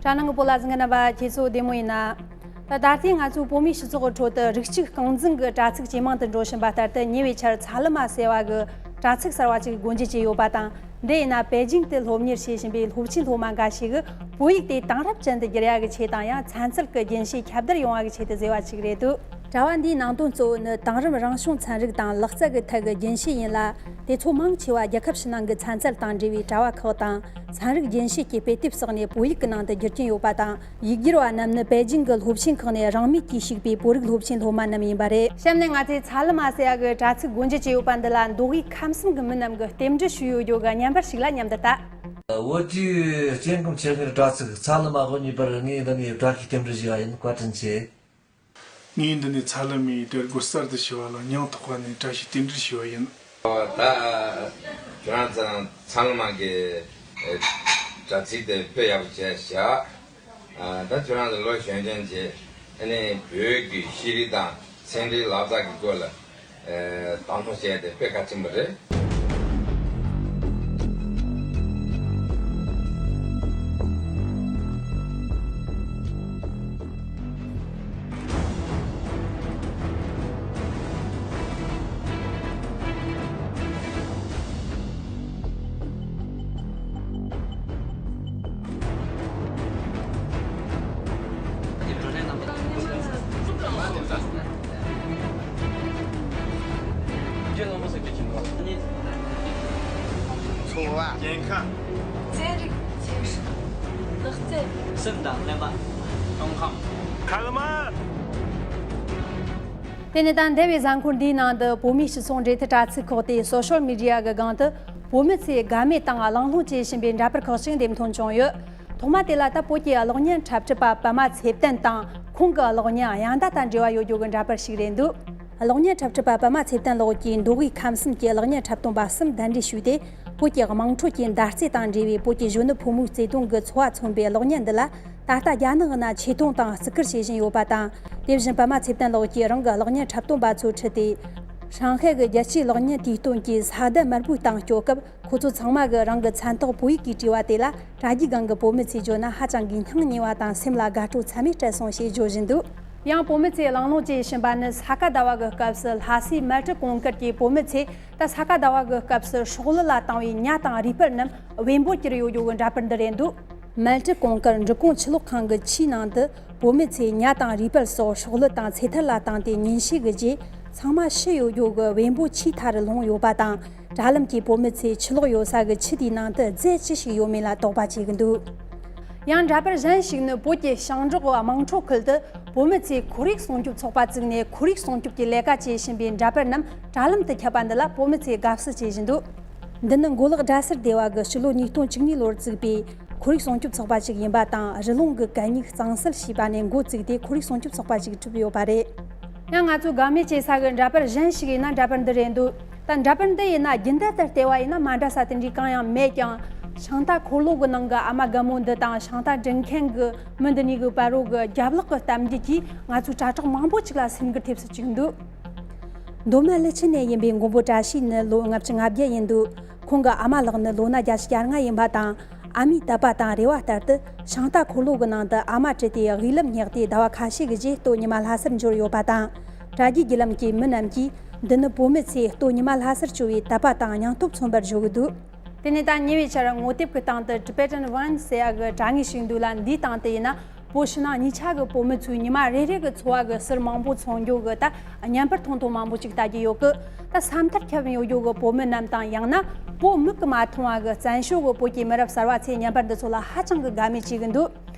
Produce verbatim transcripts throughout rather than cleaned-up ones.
དྲ་ནང་གི་བོད་ལ་གཟིགས་མཁན་རྣམ་པ་ཁྱེད་ཚོ་བདེ་མོ་ཡིན་ན། ད་ད་ལྟའི་ང་ཚོའི་བོད་མིའི་སྤྱི་ཚོགས་ཀྱི་ཁྲོད་དུ་རིགས་གཅིག་རྐང་འཛིན་གྱི་དྲ་ཚིགས་ཇེ་མང་དུ་འགྲོ་བཞིན་པ་ལྟར་དུ། ཉེ་བའི་ཆར་ཚ་ལུ་མ་ཟེར་བ་གི་དྲ་ཚིགས་གསར་བ་ཅིག་སྒོ་འབྱེད་བྱས་ཡོད་པ་དང་། འདི་ཡིན་ན་པེ་ཅིང་དུ་སློབ་གཉེར་བྱེད་བཞིན་པའི་སློབ་ཆེན་སློབ་མ་འགའ་ཞིག་གིས་བོད་ཡིག་དེ་དེང་རབས་ཅན་དུ་བསྒྱུར་ཡག་གི་ཆེད་དང་། ཡང་ཚན་རྩལ་གྱི་རྒྱུན་ཤེས་ཁྱབ་གདལ་ཡོང་བ་གི་ཆེད་དུ་བཟོས་པ་ཞིག་རེད་འདུག་དྲ་བ་འདིའི་ནང་དོན་གཙོ་བོ་ནི་དེང་རབས་རང་བྱུང་ཚན་རིག་དང་ལག་རྩལ་གྱི་ཐད་ཀྱི་རྒྱུན་ཤེས་ཡིན་ལ། དེ་ཚོ་མང་ཆེ་བ་རྒྱལ་ཁབ་ཕྱི་ནང་གི་ཚན་རྩལ་དང་འབྲེལ་བའི་དྲ་བ་ཁག་དང་། ཚན་རིག་རྒྱུན་ཤེས་ཀྱི་དཔེ་དེབ་བསགས་ནས་བོད་ཡིག་གི་ནང་དུ་བསྒྱུར་གྱིན་ཡོད་པ་དང་། ཡིག་སྒྱུར་བ་རྣམས་ནི་པེ་ཅིང་གི་སློབ་ཆེན་ཁག་ནས་རང་མོས་ཀྱིས་ཞུགས་པའི་བོད་རིགས་སློབ་ཆེན་སློབ་མ་རྣམས་ཡིན་པ་རེད། གཤམ་ནས་ང་ཚོས་ཚ་ལུ་མ་ཟེར་ཡག་གི་དྲ་ཚིགས་སྒོ་འབྱེད་བྱས་ཡོད་པ་འདི་ལ་མདོ་དབུས་ཁམས་གསུམ་གྱི་མི་རྣམས་ཀྱིས་རྟེན་འབྲེལ་ཞུས་ཡོད་རྒྱུ་གི་བརྙན་པར་ཞིག་ལ་མཉམ་དུ་ལྟ། བོད་ཀྱི་སྐྱེ་ཁམས་ཆེད་མཁས་དྲ་ཚིགས་ཚ་ལུ་མ་དབུ་བརྙེས་པར་ངས་འདི་ནས་བཀྲ་ཤིས་རྟེན་འབྲེལ་ཞུ་བ་ཡིན། བཀའ་དྲིན་ཆེ། ངས་འདི་ནས་ཚ་ལུ་མའི་དྲ་སྒོ་གསར་དུ་ཕྱེ་བ་ལ་སྙིང་ཐག་པ་ནས་བཀྲ་ཤིས་རྟེན་འབྲེལ་ཞུ་བ་ཡིན། ད་ཁྱོད་རང་ཚོ་ཚ་ལུ་མ་གི་དྲ་ཚིགས་དེ་དཔེ་ཡག་པོ་བྱས་བཞག་ད་ཁྱོད་རང་ཚོ་ལོ་གཞོན་གཞོན་གྱིས་ཨ་ནི་བོད་ཀྱི་ཤེས་རིག་དང་ཚན་རིག་ལག་རྩལ་གྱི་སྐོར་ལ་བརྡ་མོ་བྱས་ཏེ་དཔེ་གལ་ཆེན་པོ་རེད། འཚོ་བ། ཉེན་ཁ། ཚན་རིག་ཚན་རིག་ལག་རྩལ། སེམས་དང་བརྟན་པ། སྟོང་ཁམས། ཁ་ལ་མ། དེ་ནས་ད་འདས་པའི་གཟའ་འཁོར་འདིའི་ནང་དུ་བོད་མིའི་སྤྱི་ཚོགས་འབྲེལ་མཐུད་དྲ་ཚིགས་ཁག་སྟེ་སོ་ཤལ་མི་ཌི་ཡ་གི་སྒང་དུ་བོད་མི་ཚོས་དགའ་མོས་དང་གླེང་སློང་བྱེད་བཞིན་པའི་འདྲ་པར་ཁག་ཅིག་འདེམས་ཐོན་བྱུང་ཡོད། ཐོག་མ་དེ་ལ་ད་བོད་ཀྱི་གློག་བརྙན་འཁྲབ་ཁྲིད་པ་པདྨ་ཚེ་བརྟན་དང་ཁོང་གི་གློག་བརྙན་དབྱངས་རྟ་དང་འབྲེལ་བ་ཡོད་རྒྱུ་གི་འདྲ་པར་ཞིག་རེད་འདུག་གློག་བརྙན་འཁྲབ་ཁྲིད་པ་པདྨ་ཚེ་བརྟན་ལགས་ཀྱིས་མདོ་དབུས་ཁམས་གསུམ་གྱི་གློག་བརྙན་འཁྲབ་སྟོན་པ་གསུམ་གདན་འདྲེན་ཞུས་ཏེ། བོད་ཀྱི་དམངས་ཁྲོད་ཀྱི་མདའ་རྩེད་དང་འབྲེལ་བའི་བོད་ཀྱི་གཞོན་ནུ་ཕོ་མོའི་བརྩེ་དུང་གི་ཚོར་བ་མཚོན་པའི་གློག་བརྙན་འདི་ལ། ད་ལྟ་རྒྱ་ནག་གི་ནང་ཆེད་གཏོང་དང་བརྩི་བཀུར་བྱེད་བཞིན་ཡོད་པ་དང་། དེ་བཞིན་པདྨ་ཚེ་བརྟན་ལགས་ཀྱིས་རང་གི་གློག་བརྙན་འཁྲབ་སྟོན་པ་ཚོའི་ཁྲིད་དེ། ཧྲང་ཧའེ་གི་རྒྱལ་སྤྱིའི་གློག་བརྙན་དུས་སྟོན་གྱི་ས་གདན་དམར་པོའི་སྟེང་སྐྱོད་སྐབས། ཁོ་ཚོ་ཚང་མ་གིས་རང་གི་མཚན་རྟགས་བོད་ཡིག་གིས་བྲིས་པ་དེ་ལ། དྲ་རྒྱའི་སྒང་གི་བོད་མི་ཚོས་བརྗོད་ན་ཧ་ཅང་གི་སྙིང་ཉེ་བ་དང་སེམས་ལ་དགའ་སྤྲོ་ཚད་མེད་སྤྲད་སོང་ཞེས་བརྗོད་བཞིན་འདུག་ཡང་བོད་མི་ཚོས་གླེང་སློང་བྱེད་བཞིན་པ་ནི། ས་ག་ཟླ་བ་གི་སྐབས་སུ་ལྷ་སའི་མལ་གྲོ་གུང་དཀར་གྱི་བོད་མི་ཚོས་ད་ས་ག་ཟླ་བ་གི་སྐབས་སུ་ཤོག་ལྷུ་ལ་བཏང་བའི་ཉ་དང་རུས་སྦལ་རྣམས་བེམ་པོར་གྱུར་ཡོད་རྒྱུ་གི་འདྲ་པར་འདི་རེད་འདུག་མལ་གྲོ་གུང་དཀར་འབྲི་གུང་ཆུ་གློག་ཁང་གི་ཆུའི་ནང་དུ་བོད་མི་ཚོས་ཉ་དང་རུས་སྦལ་སོགས་ཤོག་ལྷུ་དང་ཚེ་ཐར་ལ་བཏང་སྟེ་ཉེན་བཤད་ཀྱི་རྗེས། ཚང་མ་ཤི་ཡོད་རྒྱུ་གི་བེམ་པོ་ཆུའི་མཐའ་རུ་ལྷུང་ཡོད་པ་དང་། དྲ་ལམ་གྱི་བོད་མི་ཚོས་ཆུ་ལོག་ཡོད་ས་གི་ཆུ་དེའི་ནང་དུ་རྫས་ཅི་ཞིག་ཡོད་མེད་ལ་དོགས་པ་བྱེད་ཀྱི་འདུག་ཡང་འདྲ་པར་གཞན་ཞིག་ནི། བོད་ཀྱི་ཞིང་འབྲོག་དམངས་ཁྲོད་ཁུལ་དུ་བོད་མི་ཚོས་ཁོར་ཡུག་སྲུང་སྐྱོབ་ཚོགས་པ་བཙུགས་ནས་ཁོར་ཡུག་སྲུང་སྐྱོབ་ཀྱི་ལས་ཀ་བྱེད་བཞིན་པའི་འདྲ་པར་རྣམས་དྲ་ལམ་དུ་ཁྱབ་པ་འདི་ལ་བོད་མི་ཚོས་དགའ་བསུ་བྱེད་བཞིན་འདུག་འདི་ནི་མགོ་ལོག་སྦྲ་སེར་སྡེ་བ་གི་སྤྱི་ལོ་ཉིས་སྟོང་བཅུ་གཉིས་ལོར་བཙུགས་པའི་ཁོར་ཡུག་སྲུང་སྐྱོབ་ཚོགས་པ་ཞིག་ཡིན་པ་དང་། རི་ཀླུང་གི་གད་སྙིགས་གཙང་སེལ་བྱས་པ་ནས་འགོ་བཙུགས་ཏེ། ཁོར་ཡུག་སྲུང་སྐྱོབ་ཚོགས་པ་ཞིག་གྲུབ་ཡོད་པ་རེད། ཡང་ང་ཚོས་དགའ་མོས་བྱེད་ས་གི་འདྲ་པར་གཞན་ཞིག་ཡིན་ན། འདྲ་པར་འདི་རེད་འདུག་ད་འདྲ་པར་འདི་ཡིན་ན་རྒྱུན་ལྡན་ལྟར་བལྟས་པ་ཡིན་ན་མ་འདྲ་ས་དེ་འདྲའི་གང་ཡང་མེད་ཀྱང་། ཤིང་རྟ་འཁོར་ལོ་གི་ནང་གི་ཨ་མ་རྒན་མོ་འདི་དང་། ཤིང་རྟ་འདྲུད་མཁན་གི་མི་འདི་གཉིས་ཀྱི་བར་རོ་གི་རྒྱབ་ལོགས་ཀྱི་གཏམ་རྒྱུད་ཀྱིས་ང་ཚོའི་དྲ་གྲོགས་མང་པོ་ཅིག་ལ་སེམས་འགུལ་ཐེབས་སུ་བཅུག་འདུག་མདོ་སྨད་ཀླུ་ཆུ་ནས་ཡིན་པའི་མགོན་པོ་བཀྲ་ཤིས་ནི་ལོ་ལྔ་བཅུ་ང་བརྒྱད་ཡིན་འདུག་ཁོང་གི་ཨ་མ་ལགས་ནི་ལོ་ན་བརྒྱད་ཅུ་གྱ་ལྔ་ཡིན་པ་དང་། ཨ་མའི་དད་པ་དང་རེ་བ་ལྟར་དུ། ཤིང་རྟ་འཁོར་ལོ་གི་ནང་དུ་ཨ་མ་བཀྲུས་ཏེ་དབུས་ལམ་བསྙེགས་ཏེ། ཟླ་བ་ཁ་ཤས་ཀྱི་རྗེས་སྟོད་ཉི་མ་ལྷ་སར་འབྱོར་ཡོད་པ་དང་། དྲ་རྒྱའི་བརྒྱུད་ལམ་གྱི་མི་རྣམས་ཀྱིས་འདི་ནི་བོད་མི་ཚོས་སྟོད་ཉི་མ་ལྷ་སར་བྱོལ་བའི་དད་པ་དང་སྙིང་སྟོབས་མཚོན་པར་བརྗོད་ཀྱི་འདུག་དེ་ནས་ད་ཉེ་བའི་ཆར་ངོ་དེབ་ཀྱི་སྟེང་དུ་Tibetan Vines ཟེར་ཡག་གི་དྲ་ངོས་ཤིག་འདུག་ལ། འདིའི་སྟེང་དུ་ཡིན་ན། བོད་ཕྱི་ནང་གཉིས་ཆ་གི་བོད་མི་ཚོའི་ཉི་མ་རེ་རེ་གི་འཚོ་བ་གི་ཟུར་མང་པོ་མཚོན་རྒྱུ་གི་ད་བརྙན་པར་ཐུང་ཐུང་མང་པོ་ཅིག་ལྟ་རྒྱུ་ཡོད་གི། ད་ས་མཐར་ཁྱབ་ཡོད་རྒྱུ་གི་བོད་མི་རྣམས་དང་། ཡང་ན་བོད་མིག་གིས་མ་མཐོང་བ་གི་བཙན་བྱོལ་གི་བོད་ཀྱི་མི་རབས་གསར་བ་ཚོས་བརྙན་པར་འདི་ཚོ་ལ་ཧ་ཅང་གི་དགའ་མོས་བྱེད་གི་འདུག་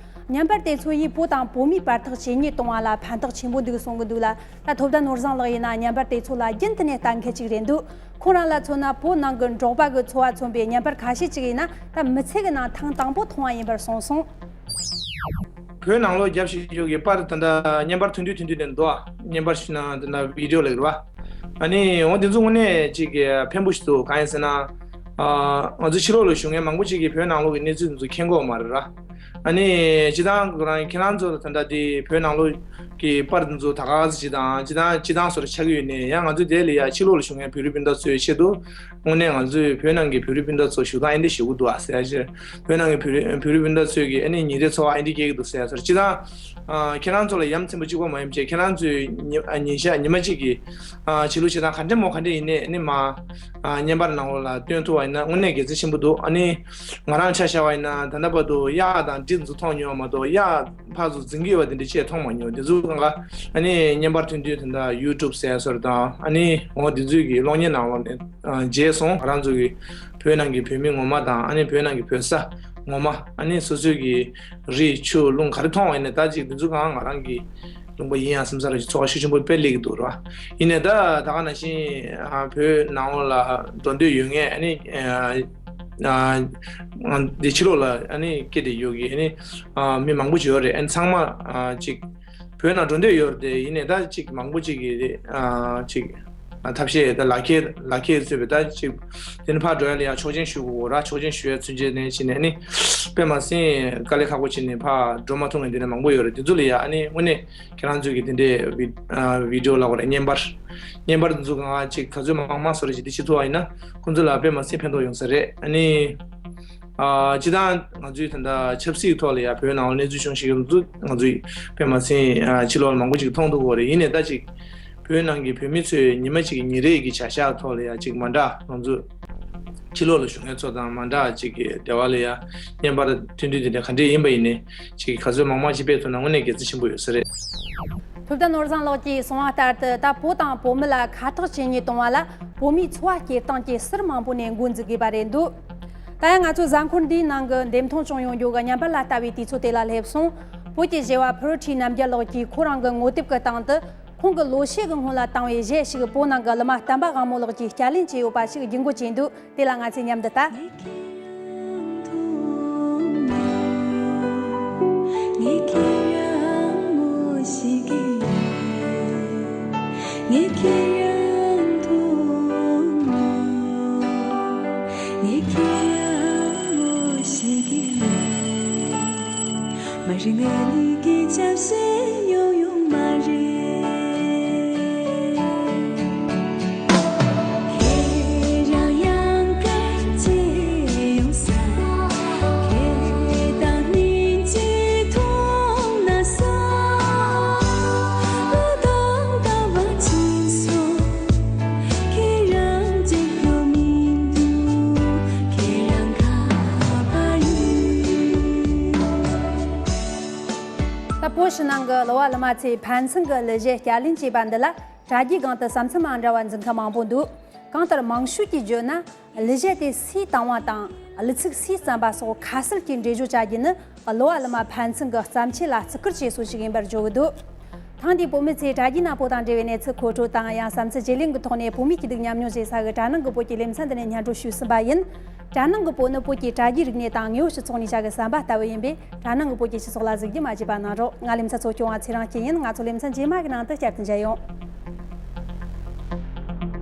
བརྙན་པར་དེ་ཚོ་ཡིས་བོད་དང་བོད་མིའི་བར་ཐག་ཇེ་ཉེ་གཏོང་བ་ལ་ཕན་ཐོགས་ཆེན་པོ་འདུག་གསུང་གི་འདུག་ལ། ད་ཐོབ་ལྡན་ནོར་བཟང་ལགས་ཡིན་ན་བརྙན་པར་དེ་ཚོ་ལ་རྒྱུན་དུ་ནས་ལྟ་མཁན་ཅིག་རེད་འདུག་ཁོང་རང་ལ་མཚོན་ན། བོད་ནང་གི་འབྲོག་པ་གི་འཚོ་བ་མཚོན་པའི་བརྙན་པར་ཁ་ཤས་ཅིག་ཡིན་ན། ད་མི་ཚེ་གི་ནང་ཐེངས་དང་པོ་མཐོང་བ་ཡིན་པར་གསུངས་སོང་། བོད་ནང་ལོགས་རྒྱབ་བཤད་རྒྱུ་གི་པར་ད་ལྟ་བརྙན་པར་ཐུང་ཐུང་ཐུང་ཐུང་དེ་འདུག་བརྙན་པར་ཞུས་ན་དེ་འདྲ་བི་ཌིའོ་ལབ་རེད་བ། ཨ་ནི་འོ་དེ་ཚོ་དངོས་གནས་ཅིག་གི་ཕན་པོ་ཞིག་འདུག་གང་ཡིན་ཟེར་ན། ཨ་ང་ཚོ་ཕྱི་ལོགས་ལ་བཞུགས་མཁན་མང་པོ་ཅིག་གིས་བོད་ནང་ལོགས་ཀྱི་གནས་ཚུལ་དེ་ཚོ་མཁྱེན་གྱི་ཡོད་མ་རེད་ར། ཨ་ནི་སྤྱིར་བཏང་ཁོ་རང་ཁྱེད་རང་ཚོ་ལ་ད་ལྟ་དེ་བོད་ནང་ལོགས་ཀྱི་པར་འདི་ཚོ་ད་ག་ཟེ་ཅིག་དང་སྤྱིར་བཏང་སྤྱིར་བཏང་བཟོ་འདྲ་ཆགས་ཀྱི་ཡོད་ནས། ཡང་ང་ཚོ་དེ་ལ་ཡ་ཕྱི་ལོགས་ལ་བཞུགས་མཁན་བོད་རིགས་སྤུན་ཟླ་ཚོའི་ཆེད་དུ་དངོས་གནས་ང་ཚོས་བོད་ནང་གི་བོད་རིགས་སྤུན་ཟླ་ཚོ་བཞུགས་སྟངས་ཨེ་འདྲ་ཞིག་འདུག་ཨ་ཟེར་ཡ་ཞིག་བོད་ནང་གི་བོད་རིགས་བོད་རིགས་སྤུན་ཟླ་ཚོས་ཀྱི་ཨ་ནི་ཉིན་རེའི་འཚོ་བ་ཨེ་འདྲ་སྐྱེལ་གྱི་འདུག་ཟེར་ཡ་ཟེར། སྤྱིར་བཏང་ཨ་ཁྱེད་རང་ཚོ་ལ་ཡ་མཚན་པོ་གཅིག་པོ་མ་ཡིན་པ་བྱས། ཁྱེད་རང་ཚོས་ཉི་ཨ་ཉིན་ཞག་ཉི་མ་གཅིག་གི་ཨ་བྱེད་ལུགས་བྱེད་སྟངས་ག་འདྲ་མོ་ག་འདྲ་ཡིན་ནའི་ཨ་ནི་མ་ཨ་བརྙན་པར་ནང་ལོགས་ལ་སྟོན་ཐུབ་པ་ཡིན་ན་དངོས་གནས་དགེ་མཚན་ཆེན་པོ་འདུག་ཨ་ནི་ང་རང་ཆ་བཞག་པ་ཡིན་ན་ད་ལྟ་བར་དུ་གཡག་དང་འབྲི་ཚོ་མཐོང་མྱོང་མ་གཏོགས་གཡག་ཕར་ཚུར་འཛིང་གི་ཡོད་པ་དེ་འདྲ་ཅིག་མཐོང་མ་མྱོང་། དེ་ཚོ་གང་ག་ཨ་ནི་བརྙན་པར་ཐོན་དུས་ད་ལྟ་ཡུ་ཊུབ་ཟེར་ཡ་ཚོ་དང་ཨ་ནི་འོ་དེ་ཚོའི་གི་གློག་བརྙན་ནང་ལོགས་ནས་ཨ་མཇལ་སོང་། ང་རང་ཚོ་གི་བོད་ནང་གི་བོད་མི་ངོ་མ་དང་ཨ་ནི་བོད་ནང་གི་བོད་ས་ངོ་མ། ཨ་ནི་སོ་སོའི་གི་རི་ཆུ་ཀླུང་ག་རེ་མཐོང་བ་ཡིན་ནའི་ད་ཅིག་དེ་ཚོ་གང་ང་རང་གི་ལུང་པ་ཡིན་ཡང་བསམ་ས་ར་ཅིག་ཚོར་བ་ཤུགས་ཆེན་པོ་དཔེ་སླེབས་ཀྱི་འདུག་ར། ཡིན་ནའི་ད་ད་ག་ནང་བཞིན་ཨ་བོད་ནང་ལོགས་ལ་འགྲོ་འདོད་ཡོད་མཁན་ཨ་ནི་ཨ་ཨ་འདི་ཕྱི་ལོགས་ལ་ཨ་ནི་སྐྱེས་ཏེ་ཡོད་ཀྱི་ཨ་ནི་ཨ་མི་མང་པོ་ཅིག་ཡོད་རེད། ཨ་ནི་ཚང་མ་ཨ་ཅིག་བོད་ནང་འགྲོ་འདོད་ཡོད་རེད་དེ། ཡིན་ནའི་ད་ཅིག་མང་པོ་ཅིག་གིས་ཨ་ཅིག་ཨ་ཐབས་ཤེས་ད་ལག་ཁྱེར་ལག་ཁྱེར་བཟོས་པའི་ད་ཅིག་དེ་ནི་ཕར་འགྲོ་ཡ་ལ་ཡ་ཆོག་མཆན་ཞུ་དགོས་ར། ཆོག་མཆན་ཞུ་ཡ་ཚུན་ཆད་ནས་ཕྱིན་ནས་ནི་དཔེ་མ་སྲིད་དཀའ་ལས་ཁག་པོ་བྱས་ནས་ཕར་འགྲོ་མ་ཐུབ་མཁན་དེ་འདྲ་མང་པོ་ཡོད་རེད། དེ་ཚོ་ལ་ཡ་ཨ་ནི་དངོས་གནས་ཁྱེད་རང་ཚོས་ཀྱི་དེ་འདྲའི་བི་ཨ་བི་ཌི་ཡོ་ལབ་དགོས་རེད། བརྙན་པར་བརྙན་པར་དེ་ཚོ་གང་ཅིག་ག་ཚོད་མང་མང་བཟོ་རེ་ཅིག་དེ་བྱེད་ཐུབ་པ་ཡིན་ན་ཁོང་ཚོ་ལ་དཔེ་མ་སྲིད་ཕན་ཐོགས་ཡོང་ས་རེད། ཨ་ནི་ཨ་སྤྱིར་བཏང་ང་ཚོའི་ད་ལྟ་ཆབ་སྲིད་ཐོག་ལ་ཡ་བོད་ནང་ལ་གནས་ཚུལ་བྱུང་ཞིག་ཡོང་དུས་ང་ཚོས་དཔེ་མ་སྲིད་ཨ་ཕྱི་ལོགས་ལ་མང་པོ་ཅིག་མཐོང་ཐུབ་ཀྱི་ཡོད་རེད། ཡིན་ནའི་ད་ཅིག་བོད་ནང་གི་བོད་མི་ཚོས་ཉི་མ་གཅིག་གི་ཉིན་རེ་གི་བྱ་གཞག་ཐོག་ལ་ཡ་ཅིག་མ་འདྲ་ང་ཚོ་ཕྱི་ལོགས་ལ་བཞུགས་མཁན་ཚོ་དང་མ་འདྲ་ཅིག་གི་སྡེ་བ་ལ་ཡ་བརྙན་པར་ཐོན་དུས་དེ་འདྲ་ག་འདྲས་ཡིན་པ་ཡིན་ནའི་ཅིག་ག་ཚོད་མང་མང་ཅིག་སྤེལ་ཐུབ་ན་དངོས་གནས་དགེ་མཚན་ཆེན་པོ་ཡོད་ས་རེད། ཐུབ་བསྟན་ནོར་བཟང་ལགས་ཀྱིས་གསུངས་པ་ལྟར་དུ། ད་བོད་དང་བོད་མི་ལ་ཁ་ཐག་ཇེ་ཉེ་གཏོང་བ་ལ་བོད་མིའི་འཚོ་བ་སྐྱེལ་སྟངས་ཀྱི་ཟུར་མང་པོ་ནས་འགོ་འཛུགས་དགོས་པ་རེད་འདུག་ད་ཡང་ང་ཚོའི་གཟའ་འཁོར་འདིའི་ནང་གི་འདེམས་ཐོན་བྱུང་ཡོང་རྒྱུ་གི་བརྙན་པར་ལ་ལྟ་བའི་དུས་ཚོད་དེ་ལ་སླེབས་སོང་། བོད་ཀྱི་བྱ་བ་ཕུ་རུ་ཁྲི་རྣམ་རྒྱལ་ལགས་ཀྱིས་ཁོ་རང་གི་ངོ་དེབ་ཀྱི་སྟེང་དུ། ཁོང་གི་ལོ་ཤས་ཀྱི་སྔོན་ལ་བཏང་བའི་གཞས་ཤིག་བོད་ནང་གི་གླུ་མ་བསྟན་པ་དབང་མོ་ལགས་ཀྱིས་བསྐྱར་ལེན་བྱས་ཡོད་པ་ཞིག་རྒྱུན་འགོད་བྱས་འདུག་དེ་ལ་ང་ཚོས་མཉམ་དུ་ལྟ། ངས་ཁྱེད་རང་ངོ་ཤེས་ཀྱི་ཡོད། ངས་ཁྱེད་རང་མཐོང་ངོ་། ངས་ཁྱེད་རང་ངོ་ཤེས་ཀྱི་ཡོད། མ་རེད། ངས་ལས་ཀྱི་ཆབ་སྲིད་ཡོང་ཡོང་མ་རེད། ཁྱེད་རང་ཡང་བསྐྱར་མཇལ་ཡོང་ས། ཁྱེད་དང་སྙིང་རྗེ་མཐོང་ན་ས། འུ་དང་ཟླ་བ་ཕྱིན་སོང་། ཁྱེད་རང་མཇལ་རྒྱུ་མི་འདུག་ཁྱེད་རང་ག་པར་ཡོད། ད་བོད་ཕྱི་ནང་གི་གླུ་བ་གླུ་མ་ཚོས་ཕན་ཚུན་གྱི་གླུ་གཞས་བསྐྱར་ལེན་བྱས་པ་འདི་ལ་དྲ་རྒྱའི་སྒང་དུ་བསམ་ཚུལ་མ་འདྲ་བ་འཛིན་མཁན་མང་པོ་འདུག་གང་ལྟར་མང་ཤོས་ཀྱིས་བརྗོད་ན། གླུ་གཞས་དེ་སུས་བཏང་བ་དང་གླུ་ཚིག་སུས་བརྩམས་པ་སོགས་ཁ་གསལ་གྱི་འགྲེལ་བརྗོད་བྱ་རྒྱུ་ནི་གླུ་བ་གླུ་མ་ཕན་ཚུན་གྱི་བརྩམས་ཆོས་ལ་བརྩི་བཀུར་བྱེད་སྲོལ་ཞིག་ཡིན་པར་བརྗོད་ཀྱི་འདུག་ཐེངས་འདིའི་བོད་མི་ཚོས་དྲ་རྒྱའི་ནང་བོད་དང་འབྲེལ་བའི་གནས་ཚུལ་མཁོ་སྤྲོད་དང་། ཡང་བསམ་ཚུལ་བརྗེ་ལེན་གྱི་ཐོག་ནས་བོད་མིའི་སྐྱིད་སྡུག་མཉམ་མྱོང་བྱེད་ས་གི་དྲ་ནང་གི་བོད་ཀྱི་ལེ་ཚན་འདི་ནས་སྙན་སྒྲོན་ཞུས་ཟིན་པ་ཡིན། དྲ་ནང་གི་བོད་ནི་བོད་ཀྱི་དྲ་རྒྱའི་རིག་གནས་དང་དངོས་ཡོད་སྤྱི་ཚོགས་གཉིས་ཆ་གི་ཟམ་པ་ལྟ་བུ་ཡིན་པས། དྲ་ནང་གི་བོད་ཀྱི་སྤྱི་ཚོགས་ལ་གཟིགས་རྒྱུ་མ་བརྗེད་པ་གནང་རོགས། ང་ལེ་ཚན་གཙོ་སྐྱོང་བ་ཚེ་རིང་སྐྱིད་ཡིན། ང་ཚོ་ལེ་ཚན་རྗེས་མ་གི་ནང་དུ་བསྐྱར་དུ་མཇལ་ཡོང་།